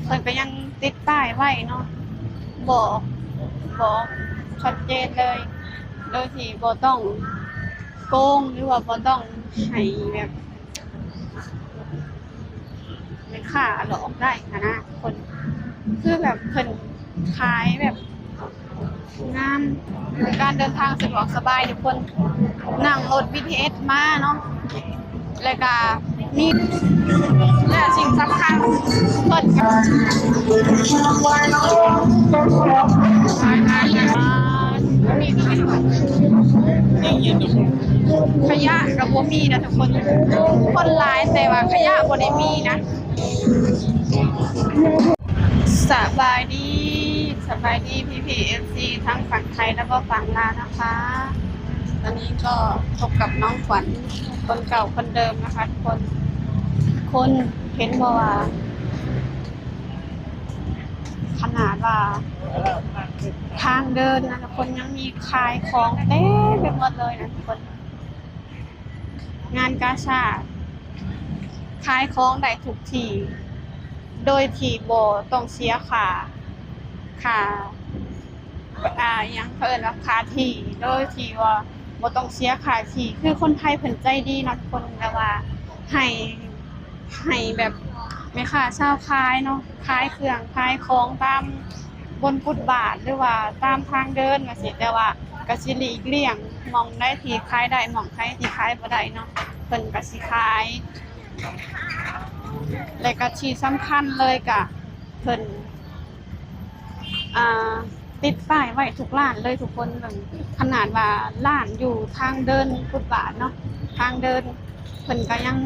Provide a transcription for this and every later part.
ເພິ່ນກໍຍັງຕິດປ້າຍໄວ້ເນາະ ບອກ ບອກຊັດເຈນເລີຍ ໂດຍທີ່ບໍ່ຕ້ອງໂກງ ຫຼືວ່າບໍ່ຕ້ອງໃຫ້ແບບ ແມ່ຄ້າຫຼອກໄດ້ຫັ້ນນະທຸກຄົນ ຄືແບບເພິ່ນຂາຍແບບ ງາມ ການເດີນທາງສະດວກສະບາຍທຸກຄົນ ນັ່ງລົດ ບີທີເອສ ມາເນາະ ແລ້ວກະມີ ແລະສິ່ງສຳຄັນເພິ່ນກະ ຂະຫຍະກະບໍ່ມີນະທຸກຄົນ ຄົນຫຼາຍແຕ່ວ່າຂະຫຍະບໍ່ໄດ້ມີນະ. ສະບາຍດີ ສະບາຍດີພີ່ໆ ເອັຟຊີ ທັງຝັ່ງໄທ ແລະກໍຝັ່ງລາວນະຄະ ຕອນນີ້ກໍພົບກັບນ້ອງຂວັນ ຄົນເກົ່າຄົນເດີມນະຄະທຸກຄົນ ທຸກຄົນເຫັນບໍ່ວ່າ ຂະໜາດວ່າທາງເດີນນະທຸກຄົນ ຍັງມີຂາຍຂອງເຕັມໄປໝົດເລີຍນະທຸກຄົນ. ງານກາຊາດ ຂາຍຂອງໄດ້ທຸກທີ່ ໂດຍທີ່ບໍ່ຕ້ອງເສຍຄ່າ ຄ່າ ອ່າ ອີ່ຫຍັງເຂົາເອີ້ນວ່າຄ່າທີ່ ໂດຍທີ່ວ່າບໍ່ຕ້ອງເສຍຄ່າທີ່ ຄືຄົນໄທເພິ່ນໃຈດີເນາະທຸກຄົນ ແບບວ່າໃຫ້ ໃຫ້ແບບແມ່ຄ້າຊາວຂາຍເນາະ ຂາຍເຄື່ອງຂາຍຂອງຕາມ ບົນຟຸດບາດ ຫຼືວ່າຕາມທາງເດີນຈັ່ງຊີ້ ແຕ່ວ່າກະຊິຫຼີກລ່ຽງ ໝ່ອງໃດທີ່ຂາຍໄດ້ ໝ່ອງໃດທີ່ຂາຍບໍ່ໄດ້ເນາະ ເພິ່ນກະຊິຂາຍ ແລະກະທີ່ສຳຄັນເລີຍກະເພິ່ນ ອ່າ ຕິດປ້າຍໄວ້ທຸກຮ້ານເລີຍທຸກຄົນ ເບິ່ງ ຂະໜາດວ່າຮ້ານຢູ່ທາງເດີນຟຸດບາດເນາະ ທາງເດີນ ເພິ່ນກະຍັງ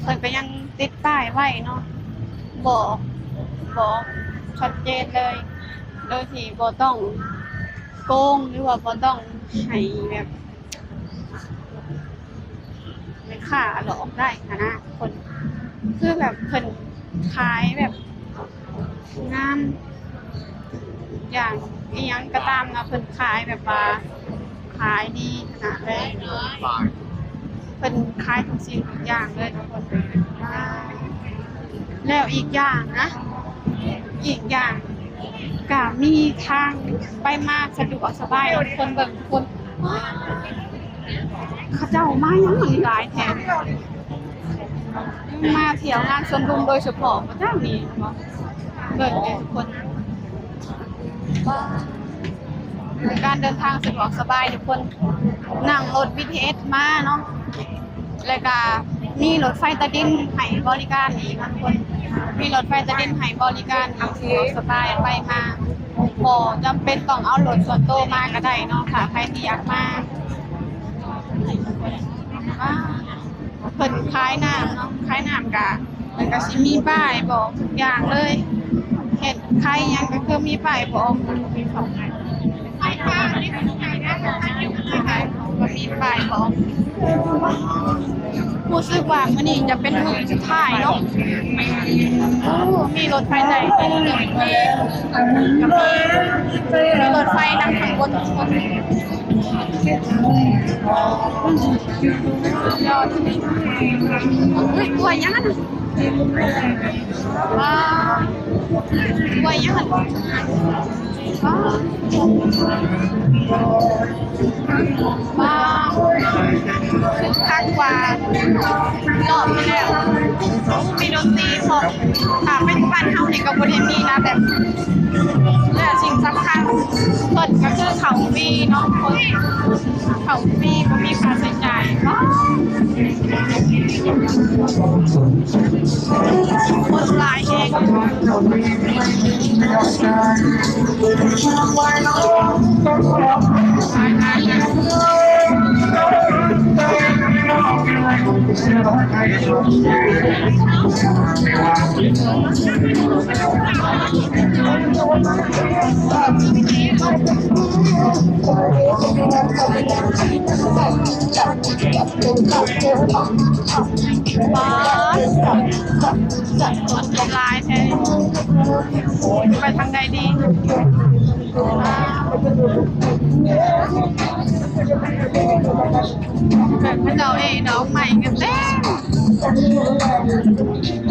ເພິ່ນກະຍັງຕິດປ້າຍໄວ້ເນາະ ບອກ ບອກຊັດເຈນເລີຍ ໂດຍທີ່ບໍ່ຕ້ອງໂກງ ຫຼືວ່າບໍ່ຕ້ອງໃຫ້ແບບ ແມ່ຄ້າຫຼອກໄດ້ຫັ້ນນະທຸກຄົນ ຄືແບບເພິ່ນຂາຍແບບ ງາມ ຢ່າງອີ່ຫຍັງກໍຕາມເນາະ ເພິ່ນຂາຍແບບວ່າຂາຍດີຂະໜາດເລີຍ ເພິ່ນຂາຍທຸກສິ່ງທຸກຢ່າງເລີຍທຸກຄົນ. ແລ້ວອີກຢ່າງນະ ອີກຢ່າງກະມີທາງໄປມາສະດວກສະບາຍເນາະ ທຸກຄົນເບິ່ງທຸກຄົນ ເຂົາເຈົ້າມາຫຍັງມັນຫຼາຍແທ້ ມາທ່ຽວງານສວນລຸມໂດຍສະເພາະບໍ່ຈັກນີ້ ເບິ່ງເດີທຸກຄົນ ການເດີນທາງສະດວກສະບາຍທຸກຄົນ ນັ່ງລົດ ບີທີເອສ ມາເນາະ ແລ້ວກະມີລົດໄຟໃຕ້ດິນໃຫ້ບໍລິການອີກນະທຸກຄົນ ມີລົດໄຟໃຕ້ດິນໃຫ້ບໍລິການອີກ ສະດວກສະບາຍໄປມາ ບໍ່ຈຳເປັນຕ້ອງເອົາລົດສ່ວນໂຕມາກະໄດ້ເນາະ ຖ້າໃຜທີ່ຢາກມາ ເພິ່ນຂາຍນ້ຳເນາະ ຂາຍນ້ຳກະ ເພິ່ນກະຊິມີປ້າຍບອກທຸກຢ່າງເລີຍ ເຮັດຂາຍຫຍັງກະຄືມີປ້າຍບອກ ກະມີປ້າຍບອກ. ຮູ້ສຶກວ່າມື້ນີ້ຈະເປັນມື້ສຸດທ້າຍເນາະ ໂອ້ ມີລົດໄຟໃນ ມີລົດໄຟນຳຂ້າງບົນທຸກຄົນ ສຸດຍອດ ອຸ້ຍ ກວຍຫຍັງຫັ້ນນະ ວ້າວ ກວຍຫຍັງຫັ້ນ ວ້າວ ວ້າວ ຄຶກຄັກກວ່າຮອບທີ່ແລ້ວ ມີດົນຕີພ້ອມ ຖ້າເປັນບ້ານເຮົານີ້ກະບໍ່ໄດ້ມີນະ ແບບ ແລະສິ່ງສຳຄັນເພິ່ນກະຄືເຂົ້າຟຣີເນາະ ເຂົ້າຟຣີ ບໍ່ມີຄ່າໃຊ້ຈ່າຍ ວ້າວ ຄົນຫຼາຍແຮງ ຫຼາຍ ຫຼາຍ ຫຼາຍ. ປາດ ຄົນຫຼາຍແທ້ ໄປທາງໃດດີ? ເພິ່ນເຂົາເຈົ້າເອດອກໄມ້ກັນເຕັມ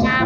ງາມ.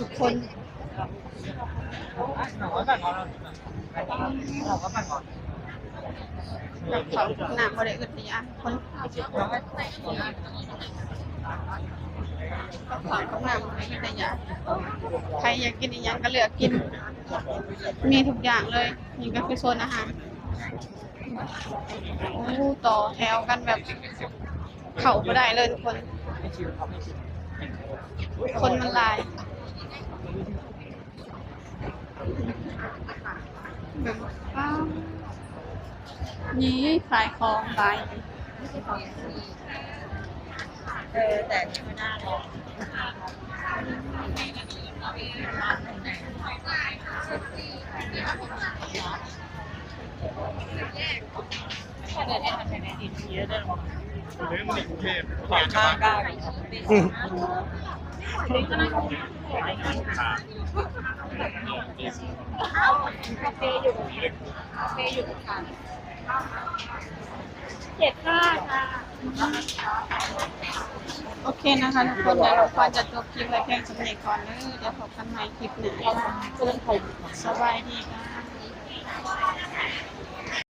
ທຸກຄົນ ເຂົ້ານ້ຳບໍ່ໄດ້ອຶດໄດ້ຢາກ ຄົນ ເຂົ້າກັບນ້ຳບໍ່ໄດ້ອຶດໄດ້ຢາກ ໃຜຢາກກິນອີ່ຫຍັງກໍເລືອກກິນ ມີທຸກຢ່າງເລີຍ. ນີ້ກໍຄືໂຊນອາຫານ. ໂອ້ ຕໍ່ແຖວກັນແບບເຂົ້າບໍ່ໄດ້ເລີຍທຸກຄົນ ຄົນມັນຫຼາຍ. ເບິ່ງ ວ້າວ ນີ້ຂາຍຂອງຫຼາຍ. ເອີ ແຕ່ອັນນີ້ມັນໜ້າລອງ. ເຈັດຫ້າ ໂອເຄນະຄະທຸກຄົນ ດຽວນ້ອງຄວັນຈະຈົບຄລິບໄວ້ພຽງສ່ຳນີ້ກ່ອນເດີ ດຽວພົບກັນໃໝ່ຄລິບໜ້າ. ສະບາຍດີຄ່ະ.